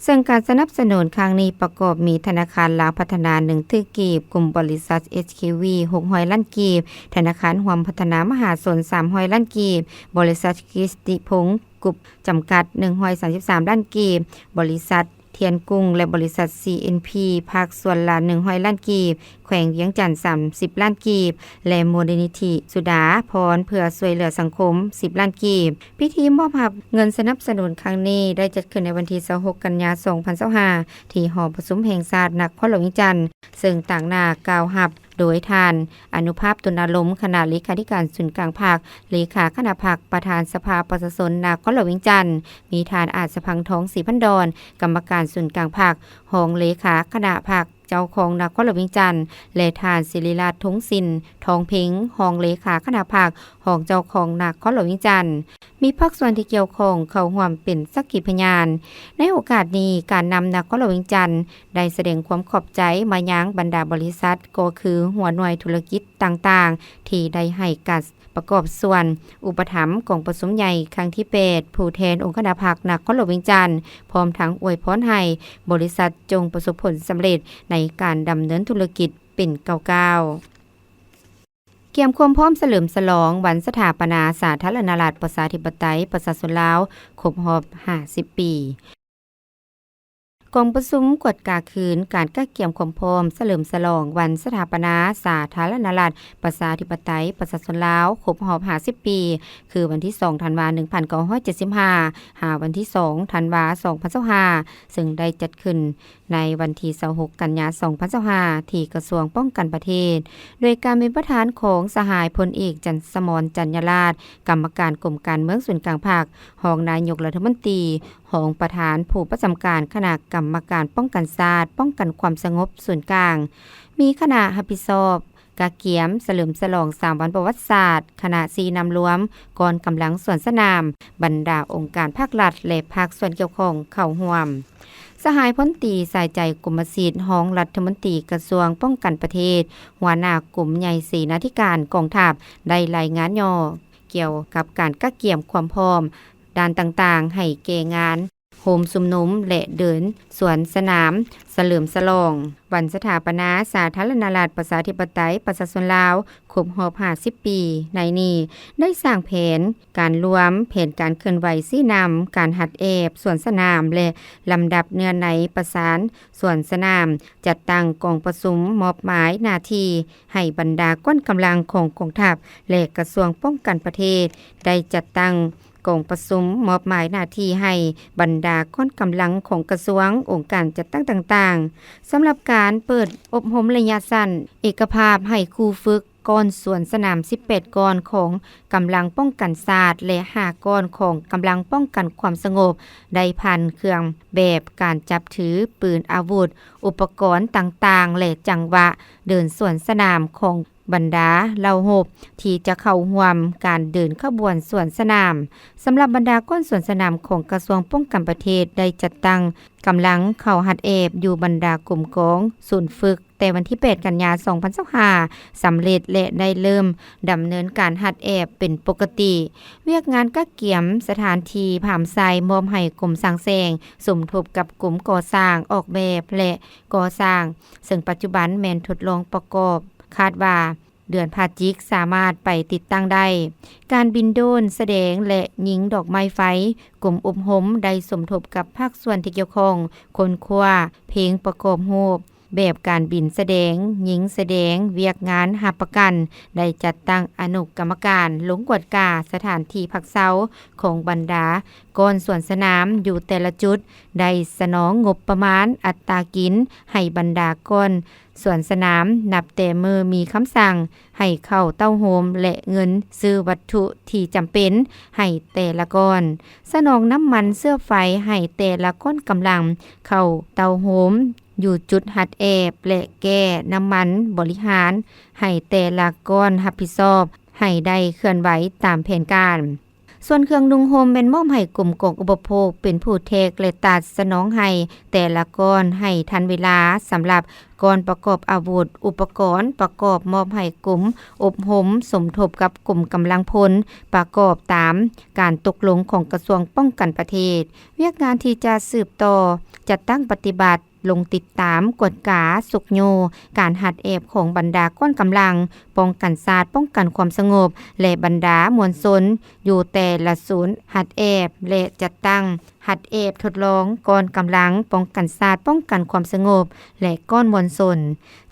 ເຊິ່ງການສະໜັບສະໜູນຄັ້ງນີ້ປະກອບມີ ທະນາຄານລາວພັດທະນາ ໜຶ່ງຕື້ກີບ, ກຸ່ມບໍລິສັດ ເອັດ ເຄ ວີ ຫົກຮ້ອຍລ້ານກີບ, ທະນາຄານຮ່ວມພັດທະນາມະຫາຊົນ ສາມຮ້ອຍລ້ານກີບ, ບໍລິສັດກິດຕິພົງ ກຣຸບ ຈຳກັດ ໜຶ່ງຮ້ອຍສາມສິບສາມລ້ານກີບ, ບໍລິສັດທຽນກຸງ ແລະ ບໍລິສັດ ຊີ ເອັນ ພີ ພາກສ່ວນລະ ໜຶ່ງຮ້ອຍລ້ານກີບ, ແຂວງວຽງຈັນ ສາມສິບລ້ານກີບ ແລະ ມູນນິທິສຸດາພອນ ເພື່ອຊ່ວຍເຫຼືອສັງຄົມ ສິບລ້ານກີບ. ພິທີມອບຮັບເງິນສະໜັບສະໜູນຄັ້ງນີ້ ໄດ້ຈັດຂຶ້ນໃນວັນທີຊາວຫົກ ກັນຍາ ສອງພັນຊາວຫ້າ ທີ່ຫໍປະຊຸມແຫ່ງຊາດນະຄອນຫຼວງວຽງຈັນ, ເຊິ່ງຕາງໜ້າກ່າວຮັບໂດຍທ່ານ ອະນຸພາບ ຕຸນອາລົມ ຄະນະເລຂາທິການສູນກາງພັກ, ເລຂາຄະນະພັກ, ປະທານສະພາປະຊາຊົນນະຄອນຫຼວງວຽງຈັນ, ມີທ່ານ ອາດສະພັງທອງ ສີພັນດອນ ກຳມະການສູນກາງພັກ, ຮອງເລຂາຄະນະພັກ, ເຈົ້າຄອງນະຄອນຫຼວງວຽງຈັນ ແລະ ທ່ານ ສິລິລາດ ທົງສິນ ທອງເພັງ ຮອງເລຂາຄະນະພັກ, ຮອງເຈົ້າຄອງນະຄອນຫຼວງວຽງຈັນ, ມີພາກສ່ວນທີ່ກ່ຽວຂ້ອງເຂົ້າຮ່ວມເປັນສັກຂີພະຍານ. ໃນໂອກາດນີ້, ການນຳນະຄອນຫຼວງວຽງຈັນໄດ້ສະແດງຄວາມຂອບໃຈມາຍັງບັນດາບໍລິສັດ ກໍຄືຫົວໜ່ວຍທຸລະກິດຕ່າງໆ ທີ່ໄດ້ໃຫ້ການ ປະກອບສ່ວນອຸປະຖຳກອງປະຊຸມໃຫຍ່ຄັ້ງທີແປດ ຜູ້ແທນອົງຄະນະພັກນະຄອນຫຼວງວຽງຈັນ, ພ້ອມທັງອວຍພອນໃຫ້ບໍລິສັດຈົ່ງປະສົບຜົນສຳເລັດໃນການດຳເນີນທຸລະກິດເປັນກ້າວໆ. ກຽມຄວາມພ້ອມສະເຫຼີມສະຫຼອງວັນສະຖາປະນາສາທາລະນະລັດປະຊາທິປະໄຕປະຊາຊົນລາວ ຄົບຮອບຫ້າສິບປີ. ກອງປະຊຸມກວດກາຄືນການກະກຽມຄວາມພ້ອມສະເຫຼີມສະຫຼອງວັນສະຖາປະນາສາທາລະນະລັດປະຊາທິປະໄຕປະຊາຊົນລາວ ຄົບຮອບຫ້າສິບປີ ຄືວັນທີສອງ ທັນວາ ໜຶ່ງພັນເກົ້າຮ້ອຍເຈັດສິບຫ້າ ຫາວັນທີສອງ ທັນວາ ສອງພັນຊາວຫ້າ ເຊິ່ງໄດ້ຈັດຂຶ້ນໃນວັນທີຊາວຫົກ ກັນຍາ ສອງພັນຊາວຫ້າ ທີ່ກະຊວງປ້ອງກັນປະເທດ ໂດຍການເປັນປະທານຂອງສະຫາຍພົນເອກ ຈັນສະໝອນ ຈັນຍາລາດ ກຳມະການກົມການເມືອງສູນກາງພັກ, ຮອງນາຍົກລັດຖະມົນຕີ, ຮອງປະທານຜູ້ປະຈຳການຄະນະກຳມະການປ້ອງກັນຊາດ ປ້ອງກັນຄວາມສະຫງົບສູນກາງ, ມີຄະນະຮັບຜິດຊອບກະກຽມສະເຫຼີມສະຫຼອງສາມວັນປະຫວັດສາດ, ຄະນະຊີ້ນຳລວມ, ກອງກຳລັງສວນສະໜາມ, ບັນດາອົງການພາກລັດ ແລະ ພາກສ່ວນກ່ຽວຂ້ອງເຂົ້າຮ່ວມ. ສະຫາຍພົນຕີ ສາຍໃຈ ກົມມະສິດ ຮອງລັດຖະມົນຕີກະຊວງປ້ອງກັນປະເທດ, ຫົວໜ້າກົມໃຫຍ່ເສນາທິການກອງທັບ ໄດ້ລາຍງານຫຍໍ້ກ່ຽວກັບການກະກຽມຄວາມພ້ອມ ດ້ານຕ່າງໆໃຫ້ແກ່ງານ ໂຮມຊຸມນຸມ ແລະ ເດີນສວນສະໜາມສະເຫຼີມສະຫຼອງວັນສະຖາປະນາສາທາລະນະລັດ ປະຊາທິປະໄຕ ປະຊາຊົນລາວ ຄົບຮອບຫ້າສິບປີໃນນີ້ ໄດ້ສ້າງແຜນການລວມ, ແຜນການເຄື່ອນໄຫວຊີ້ນຳ, ການຮັດແອບສວນສະໜາມ ແລະ ລຳດັບເນື້ອໃນປະສານສວນສະໜາມ, ຈັດຕັ້ງກອງປະຊຸມມອບໝາຍໜ້າທີ່ໃຫ້ບັນດາກ້ອນກຳລັງຂອງກອງທັບ ແລະ ກະຊວງປ້ອງກັນປະເທດ ໄດ້ຈັດຕັ້ງກອງປະຊຸມມອບໝາຍໜ້າທີ່ໃຫ້ບັນດາກ້ອນກຳລັງຂອງກະຊວງ, ອົງການຈັດຕັ້ງຕ່າງໆ. ສຳລັບການເປີດອົບຮົມໄລຍະສັ້ນເອກະພາບໃຫ້ຄູຝຶກ ກ້ອນສວນສະໜາມສິບແປດກ້ອນຂອງກຳລັງປ້ອງກັນຊາດ ແລະ ຫ້າກ້ອນຂອງກຳລັງປ້ອງກັນຄວາມສະຫງົບ ໄດ້ຜ່ານເຄື່ອງແບບການຈັບຖືປືນອາວຸດ, ອຸປະກອນຕ່າງໆ ແລະ ຈັງຫວະເດີນສວນສະໜາມຂອງບັນດາເຫຼົ່າຮົບທີ່ຈະເຂົ້າຮ່ວມການເດີນຂະບວນສວນສະໜາມ. ສຳລັບບັນດາກ້ອນສວນສະໜາມຂອງກະຊວງປ້ອງກັນປະເທດ ໄດ້ຈັດຕັ້ງກຳລັງເຂົ້າຮັດແອບຢູ່ບັນດາກົມກອງສູນຝຶກ ແຕ່ວັນທີແປດ ກັນຍາ ສອງພັນຊາວຫ້າ ສຳເລັດ ແລະ ໄດ້ເລີ່ມດຳເນີນການຮັດແອບເປັນປົກກະຕິ. ວຽກງານກະກຽມສະຖານທີ່ຜາມໄຊມອບໃຫ້ກົມສ້າງແສງ ສົມທົບກັບກົມກໍ່ສ້າງອອກແບບ ແລະ ກໍ່ສ້າງ, ເຊິ່ງປັດຈຸບັນແມ່ນທົດລອງປະກອບ, ຄາດວ່າເດືອນພະຈິກສາມາດໄປຕິດຕັ້ງໄດ້. ການບິນໂດຣນສະແດງ ແລະ ຍິງດອກໄມ້ໄຟ, ກົມອົບຮົມໄດ້ສົມທົບກັບພາກສ່ວນທີ່ກ່ຽວຂ້ອງ, ຄົ້ນຄວ້າເພງປະກອບຮູບ ແບບການບິນສະແດງ, ຍິງສະແດງ, ວຽກງານຮັບປະກັນ ໄດ້ຈັດຕັ້ງອະນຸກຳມະການລົງກວດກາສະຖານທີ່ພັກເຊົາຂອງບັນດາກ້ອນສວນສະໜາມຢູ່ແຕ່ລະຈຸດ, ໄດ້ສະໜອງງົບປະມານອັດຕາກິນໃຫ້ບັນດາກ້ອນສວນສະໜາມ, ນັບແຕ່ມື້ມີຄຳສັ່ງໃຫ້ເຂົ້າເຕົ້າໂຮມ ແລະ ເງິນຊື້ວັດຖຸທີ່ຈຳເປັນໃຫ້ແຕ່ລະກ້ອນ, ສະໜອງນ້ຳມັນເຊື້ອໄຟໃຫ້ແຕ່ລະກ້ອນກຳລັງເຂົ້າເຕົ້າໂຮມ ຢູ່ຈຸດຮັດແອບ ແລະ ແກ້ນ້ຳມັນບໍລິຫານໃຫ້ແຕ່ລະກ້ອນຮັບຜິດຊອບໃຫ້ໄດ້ເຄື່ອນໄຫວຕາມແຜນການ. ສ່ວນເຄື່ອງນຸ່ງຫົ່ມແມ່ນມອບໃຫ້ກົມກອງອຸປະໂພກເປັນຜູ້ແທກ ແລະ ຕັດສະໜອງໃຫ້ແຕ່ລະກ້ອນໃຫ້ທັນເວລາ. ສຳລັບກ້ອນປະກອບອາວຸດ, ອຸປະກອນປະກອບມອບໃຫ້ກົມອົບຮົມສົມທົບກັບກົມກຳລັງພົນ ປະກອບຕາມການຕົກລົງຂອງກະຊວງປ້ອງກັນປະເທດ. ວຽກງານທີ່ຈະສືບຕໍ່ຈັດຕັ້ງປະຕິບັດ ລົງຕິດຕາມ, ກວດກາ, ຊຸກຍູ້ການຮັດແອບຂອງບັນດາກ້ອນກຳລັງປ້ອງກັນຊາດ, ປ້ອງກັນຄວາມສະຫງົບ ແລະ ບັນດາມວນຊົນ ຢູ່ແຕ່ລະສູນຮັດແອບ ແລະ ຈັດຕັ້ງຮັດແອບທົດລອງກ້ອນກຳລັງປ້ອງກັນຊາດ, ປ້ອງກັນຄວາມສະຫງົບ ແລະ ກ້ອນມວນຊົນ.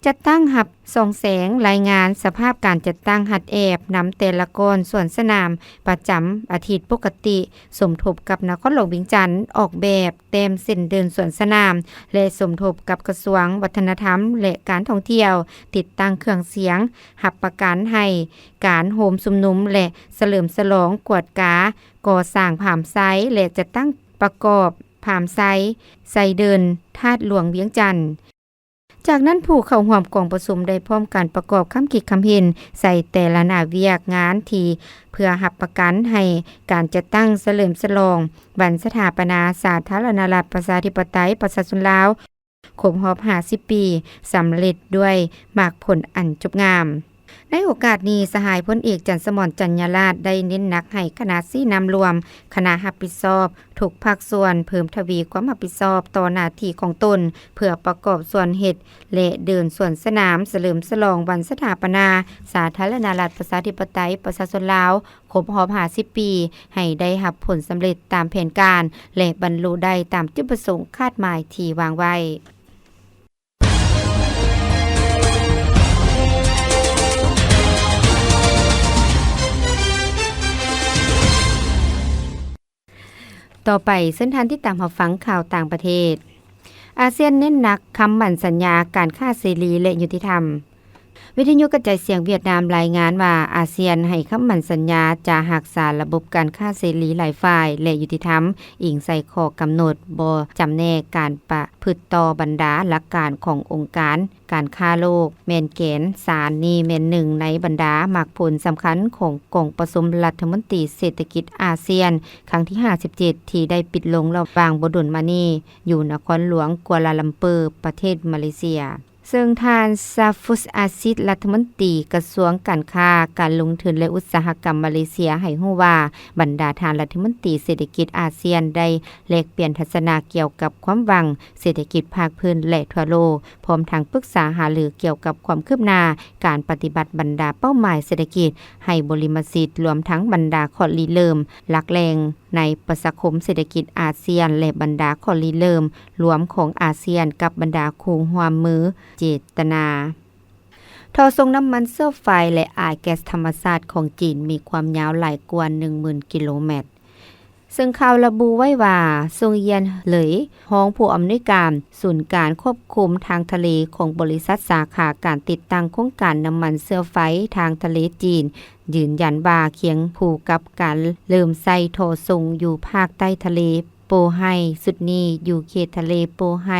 ຈັດຕັ້ງຮັບສ່ອງແສງລາຍງານສະພາບການຈັດຕັ້ງຮັດແອບນຳແຕ່ລະກ້ອນສວນສະໜາມປະຈຳອາທິດປົກກະຕິ, ສົມທົບກັບນະຄອນຫຼວງວຽງຈັນອອກແບບ ແຕ້ມເສັ້ນເດີນສວນສະໜາມ ແລະ ສົມທົບກັບກະຊວງວັດທະນະທຳ ແລະ ການທ່ອງທ່ຽວ ຕິດຕັ້ງເຄື່ອງສຽງຮັບປະກັນໃຫ້ການໂຮມຊຸມນຸມ ແລະ ສະເຫຼີມສະຫຼອງ, ກວດກາກໍ່ສ້າງຜາມໄຊ ແລະ ຈັດຕັ້ງປະກອບຜາມໄຊ ໄຊເດີນ ທາດຫຼວງວຽງຈັນ. ຈາກນັ້ນ ຜູ້ເຂົ້າຮ່ວມກອງປະຊຸມໄດ້ພ້ອມກັນປະກອບຄຳຄິດຄຳເຫັນໃສ່ແຕ່ລະໜ້າວຽກງານທີ່ ເພື່ອຮັບປະກັນໃຫ້ການຈັດຕັ້ງສະເຫຼີມສະຫຼອງວັນສະຖາປະນາສາທາລະນະລັດ ປະຊາທິປະໄຕ ປະຊາຊົນລາວ ຄົບຮອບຫ້າສິບປີ ສຳເລັດດ້ວຍໝາກຜົນອັນຈົບງາມ. ໃນໂອກາດນີ້ ສະຫາຍພົນເອກ ຈັນສະໝອນ ຈັນຍາລາດ ໄດ້ເນັ້ນໜັກໃຫ້ຄະນະຊີ້ນຳລວມ, ຄະນະຮັບຜິດຊອບທຸກພາກສ່ວນ ເພີ່ມທະວີຄວາມຮັບຜິດຊອບຕໍ່ໜ້າທີ່ຂອງຕົນ ເພື່ອປະກອບສ່ວນເຮັດ ແລະ ເດີນສວນສະໜາມສະເຫຼີມສະຫຼອງວັນສະຖາປະນາສາທາລະນະລັດ ປະຊາທິປະໄຕ ປະຊາຊົນລາວ ຄົບຮອບຫ້າສິບປີ ໃຫ້ໄດ້ຮັບຜົນສຳເລັດຕາມແຜນການ ແລະ ບັນລຸໄດ້ຕາມຈຸດປະສົງຄາດໝາຍທີ່ວາງໄວ້. ຕໍ່ໄປ ເຊີນທ່ານຕິດຕາມຮັບຟັງຂ່າວຕ່າງປະເທດ. ອາຊຽນເນັ້ນໜັກຄຳໝັ້ນສັນຍາການຄ້າເສລີ ແລະ ຍຸຕິທຳ. ວິທະຍຸກະຈາຍສຽງຫວຽດນາມລາຍງານວ່າ ອາຊຽນໃຫ້ຄຳໝັ້ນສັນຍາຈະຮັກສາລະບົບການຄ້າເສລີຫຼາຍຝ່າຍ ແລະ ຍຸຕິທຳ, ອີງໃສ່ຂໍ້ກຳນົດບໍ່ຈຳແນກການປະພຶດຕໍ່ບັນດາຫຼັກການຂອງອົງການການຄ້າໂລກ, ແມ່ນແກນສານນີ້ແມ່ນໜຶ່ງໃນບັນດາໝາກຜົນສຳຄັນຂອງກອງປະຊຸມລັດຖະມົນຕີເສດຖະກິດອາຊຽນ ຄັ້ງທີຫ້າສິບເຈັດ ທີ່ໄດ້ປິດລົງລະຫວ່າງບໍ່ດົນມານີ້ ຢູ່ນະຄອນຫຼວງກົວລາລຳເປີ ປະເທດມາເລເຊຍ. ເຊິ່ງທ່ານ ຊາຟຸດ ອາຊິດ ລັດຖະມົນຕີກະຊວງການຄ້າ, ການລົງທຶນ ແລະ ອຸດສາຫະກຳມາເລເຊຍ ໃຫ້ຮູ້ວ່າ ບັນດາທ່ານລັດຖະມົນຕີເສດຖະກິດອາຊຽນໄດ້ແລກປ່ຽນທັດສະນະກ່ຽວກັບຄວາມຫວັງເສດຖະກິດພາກພື້ນ ແລະ ທົ່ວໂລກ, ພ້ອມທັງປຶກສາຫາລືກ່ຽວກັບຄວາມຄືບໜ້າການປະຕິບັດບັນດາເປົ້າໝາຍເສດຖະກິດໃຫ້ບໍລິມະສິດ, ລວມທັງບັນດາຂໍ້ລິເລີ່ມຫຼັກແຫຼ່ງໃນປະຊາຄົມເສດຖະກິດອາຊຽນ ແລະ ບັນດາຂໍ້ລິເລີ່ມລວມຂອງອາຊຽນ ກັບບັນດາຄູ່ຮ່ວມມືເຈດຕະນາ. ທໍ່ສົ່ງນ້ຳມັນເຊື້ອໄຟ ແລະ ອາຍແກັສທຳມະຊາດຂອງຈີນມີຄວາມຍາວຫຼາຍກວ່າໜຶ່ງໝື່ນກິໂລແມັດ. ເຊິ່ງຂ່າວລະບຸໄວ້ວ່າ ຊົງຢຽນເຫຼີຍ ຮອງຜູ້ອຳນວຍການສູນການຄວບຄຸມທາງທະເລຂອງບໍລິສັດສາຂາການຕິດຕັ້ງໂຄງການນ້ຳມັນເຊື້ອໄຟທາງທະເລຈີນ ຢືນຢັນວ່າ ຄຽງຄູ່ກັບການເລີ່ມໃຊ້ທໍ່ສົ່ງຢູ່ພາກໃຕ້ທະເລໂປໄຮ ຊຸດນີ້ຢູ່ເຂດທະເລໂປໄຮ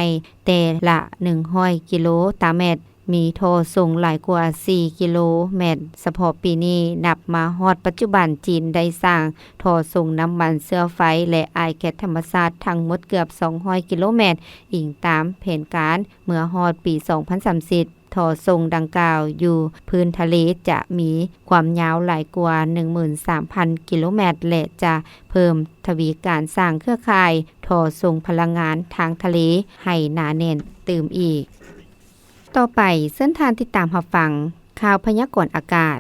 ແຕ່ລະໜຶ່ງຮ້ອຍກິໂລຕາແມັດ ມີທໍ່ສົ່ງຫຼາຍກວ່າສີ່ກິໂລແມັດ. ສະເພາະປີນີ້ ນັບມາຮອດປັດຈຸບັນ ຈີນໄດ້ສ້າງທໍ່ສົ່ງນ້ຳມັນເຊື້ອໄຟ ແລະ ອາຍແກັສທຳມະຊາດທັງໝົດເກືອບສອງຮ້ອຍກິໂລແມັດ. ອີງຕາມແຜນການ ເມື່ອຮອດປີສອງພັນສາມສິບ ທໍ່ສົ່ງດັ່ງກ່າວຢູ່ພື້ນທະເລຈະມີຄວາມຍາວຫຼາຍກວ່າໜຶ່ງໝື່ນສາມພັນກິໂລແມັດ ແລະ ຈະເພີ່ມທະວີການສ້າງເຄືອຂ່າຍທໍ່ສົ່ງພະລັງງານທາງທະເລໃຫ້ໜາແໜ້ນຕື່ມອີກ. ຕໍ່ໄປ, ເຊີນທ່ານຕິດຕາມຮັບຟັງຂ່າວພະຍາກອນອາກາດ.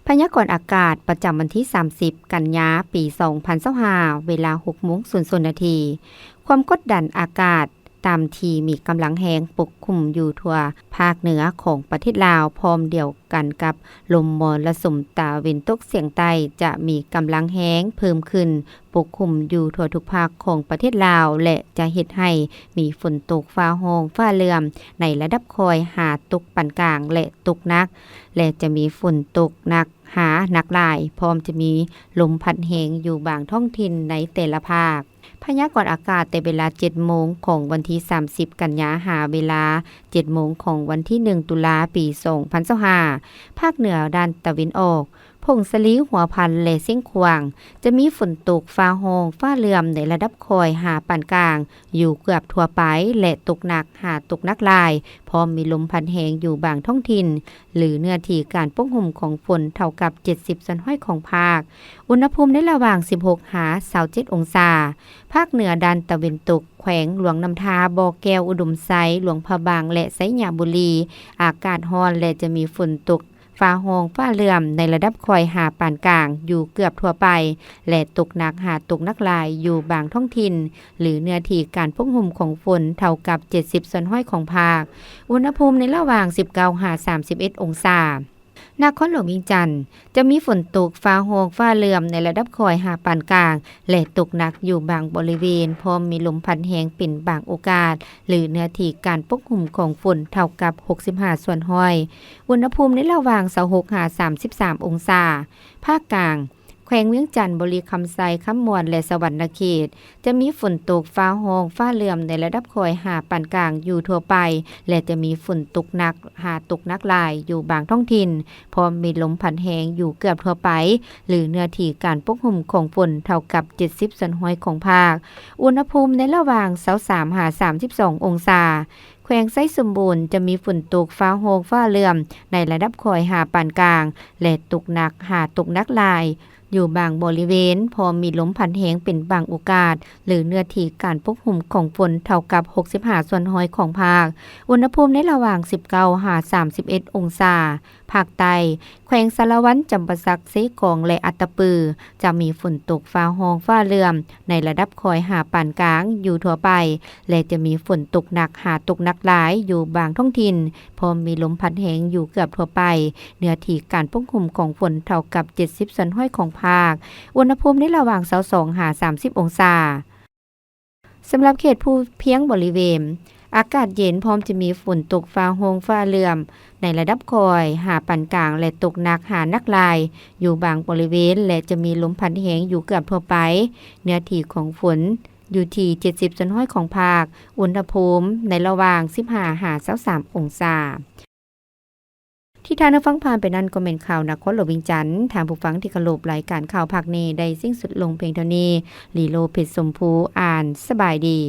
ພະຍາກອນອາກາດປະຈຳວັນທີສາມສິບ ກັນຍາ ປີສອງພັນຊາວຫ້າ ເວລາຫົກໂມງສູນນາທີ. ຄວາມກົດດັນອາກາດຕ່ຳທີ່ມີກຳລັງແຮງປົກຄຸມຢູ່ທົ່ວພາກເໜືອຂອງປະເທດລາວ, ພ້ອມດຽວກັນກັບລົມມໍລະສຸມຕາເວັນຕົກສຽງໃຕ້ ຈະມີກຳລັງແຮງເພີ່ມຂຶ້ນ ປົກຄຸມຢູ່ທົ່ວທຸກພາກຂອງປະເທດລາວ ແລະ ຈະເຮັດໃຫ້ມີຝົນຕົກຟ້າຮ້ອງຟ້າເຫຼື້ອມໃນລະດັບຄ່ອຍຫາຕົກປານກາງ ແລະ ຕົກໜັກ ແລະ ຈະມີຝົນຕົກໜັກຫາໜັກຫຼາຍ, ພ້ອມຈະມີລົມພັດແຮງຢູ່ບາງທ້ອງຖິ່ນໃນແຕ່ລະພາກ. ພະຍາກອນອາກາດແຕ່ເວລາເຈັດໂມງຂອງວັນທີສາມສິບ ກັນຍາ ຫາເວລາເຈັດໂມງຂອງວັນທີໜຶ່ງ ຕຸລາ ປີສອງພັນຊາວຫ້າ. ພາກເໜືອດ້ານຕາເວັນອອກ, ຜົ້ງສາລີ, ຫົວພັນ ແລະ ຊຽງຂວາງ ຈະມີຝົນຕົກຟ້າຮ້ອງຟ້າເຫຼື້ອມໃນລະດັບຄ່ອຍຫາປານກາງຢູ່ເກືອບທົ່ວໄປ ແລະ ຕົກໜັກຫາຕົກໜັກຫຼາຍ, ພ້ອມມີລົມພັດແຮງຢູ່ບາງທ້ອງຖິ່ນ ຫຼື ເນື້ອທີ່ການປົກຫຸ້ມຂອງຝົນເທົ່າກັບເຈັດສິບສ່ວນຮ້ອຍຂອງພາກ. ອຸນຫະພູມໃນລະຫວ່າງສິບຫົກຫາຊາວເຈັດອົງສາ. ພາກເໜືອດ້ານຕາເວັນຕົກ, ແຂວງຫຼວງນ້ຳທາ, ບໍ່ແກ້ວ, ອຸດົມໄຊ, ຫຼວງພະບາງ ແລະ ໄຊຍະບູລີ ອາກາດຮ້ອນ ແລະ ຈະມີຝົນຕົກ ຟ້າຮ້ອງຟ້າເຫຼື້ອມໃນລະດັບຄ່ອຍຫາປານກາງຢູ່ເກືອບທົ່ວໄປ ແລະ ຕົກໜັກຫາຕົກໜັກຫຼາຍຢູ່ບາງທ້ອງຖິ່ນ ຫຼື ເນື້ອທີ່ການປົກຫຸ້ມຂອງຝົນເທົ່າກັບເຈັດສິບສ່ວນຮ້ອຍຂອງພາກ. ອຸນຫະພູມໃນລະຫວ່າງສິບເກົ້າຫາສາມສິບເອັດອົງສາ. ນະຄອນຫຼວງວຽງຈັນ ຈະມີຝົນຕົກ ຟ້າຮ້ອງຟ້າເຫຼື້ອມໃນລະດັບຄ່ອຍຫາປານກາງ ແລະ ຕົກໜັກຢູ່ບາງບໍລິເວນ, ພ້ອມມີລົມພັດແຮງເປັນບາງໂອກາດ ຫຼື ເນື້ອທີ່ການປົກຫຸ້ມຂອງຝົນເທົ່າກັບຫົກສິບຫ້າສ່ວນຮ້ອຍ. ອຸນຫະພູມໃນລະຫວ່າງຊາວຫົກຫາສາມສິບສາມອົງສາ. ພາກກາງ, ແຂວງວຽງຈັນ, ບໍລິຄຳໄຊ, ຄຳມ່ວນ ແລະ ສະຫວັນນະເຂດ ຈະມີຝົນຕົກ ຟ້າຮ້ອງຟ້າເຫຼື້ອມໃນລະດັບຄ່ອຍຫາປານກາງຢູ່ທົ່ວໄປ ແລະ ຈະມີຝົນຕົກໜັກຫາຕົກໜັກຫຼາຍຢູ່ບາງທ້ອງຖິ່ນ, ພ້ອມມີລົມພັດແຮງຢູ່ເກືອບທົ່ວໄປ ຫຼື ເນື້ອທີ່ການປົກຫຸ້ມຂອງຝົນເທົ່າກັບເຈັດສິບສ່ວນຮ້ອຍຂອງພາກ. ອຸນຫະພູມໃນລະຫວ່າງຊາວສາມຫາສາມສິບສອງອົງສາ. ແຂວງໄຊສົມບູນ ຈະມີຝົນຕົກ ຟ້າຮ້ອງຟ້າເຫຼື້ອມໃນລະດັບຄ່ອຍຫາປານກາງ ແລະ ຕົກໜັກຫາຕົກໜັກຫຼາຍ ຢູ່ບາງບໍລິເວນ, ພ້ອມມີລົມພັດແຮງເປັນບາງໂອກາດ ຫຼື ເນື້ອທີ່ການປົກຫຸ້ມຂອງຝົນເທົ່າກັບຫົກສິບຫ້າສ່ວນຮ້ອຍຂອງພາກ. ອຸນຫະພູມໃນລະຫວ່າງສິບເກົ້າຫາສາມສິບເອັດອົງສາ. ພາກໃຕ້, ແຂວງສາລະວັນ, ຈຳປາສັກ, ເຊກອງ ແລະ ອັດຕະປື ຈະມີຝົນຕົກ ຟ້າຮ້ອງຟ້າເຫຼື້ອມໃນລະດັບຄ່ອຍຫາປານກາງຢູ່ທົ່ວໄປ ແລະ ຈະມີຝົນຕົກໜັກຫາຕົກໜັກຫຼາຍຢູ່ບາງທ້ອງຖິ່ນ, ພ້ອມມີລົມພັດແຮງຢູ່ເກືອບທົ່ວໄປ, ເນື້ອທີ່ການປົກຄຸມຂອງຝົນເທົ່າກັບເຈັດສິບສ່ວນຮ້ອຍຂອງພາກ. ອຸນຫະພູມໃນລະຫວ່າງຊາວສອງຫາສາມສິບອົງສາ. ສຳລັບເຂດພູພຽງບໍລິເວນ, ອາກາດເຢັນ ພ້ອມຈະມີຝົນຕົກ ຟ້າຮ້ອງຟ້າເຫຼື້ອມໃນລະດັບຄ່ອຍຫາປານກາງ ແລະ ຕົກໜັກຫາໜັກຫຼາຍຢູ່ບາງບໍລິເວນ ແລະ ຈະມີລົມພັດແຮງຢູ່ເກືອບທົ່ວໄປ. ເນື້ອທີ່ຂອງຝົນຢູ່ທີ່ເຈັດສິບສ່ວນຮ້ອຍຂອງພາກ. ອຸນຫະພູມໃນລະຫວ່າງສິບຫ້າຫາຊາວສາມອົງສາ. ທີ່ທ່ານໄດ້ຟັງຜ່ານໄປນັ້ນກໍແມ່ນຂ່າວນະຄອນຫຼວງວຽງຈັນ. ທ່ານຜູ້ຟັງທີ່ເຄົາລົບ, ລາຍການຂ່າວພາກນີ້ໄດ້ສິ້ນສຸດລົງພຽງເທົ່ານີ້. ລີໂລ ເພັດຊົມພູ ອ່ານ. ສະບາຍດີ.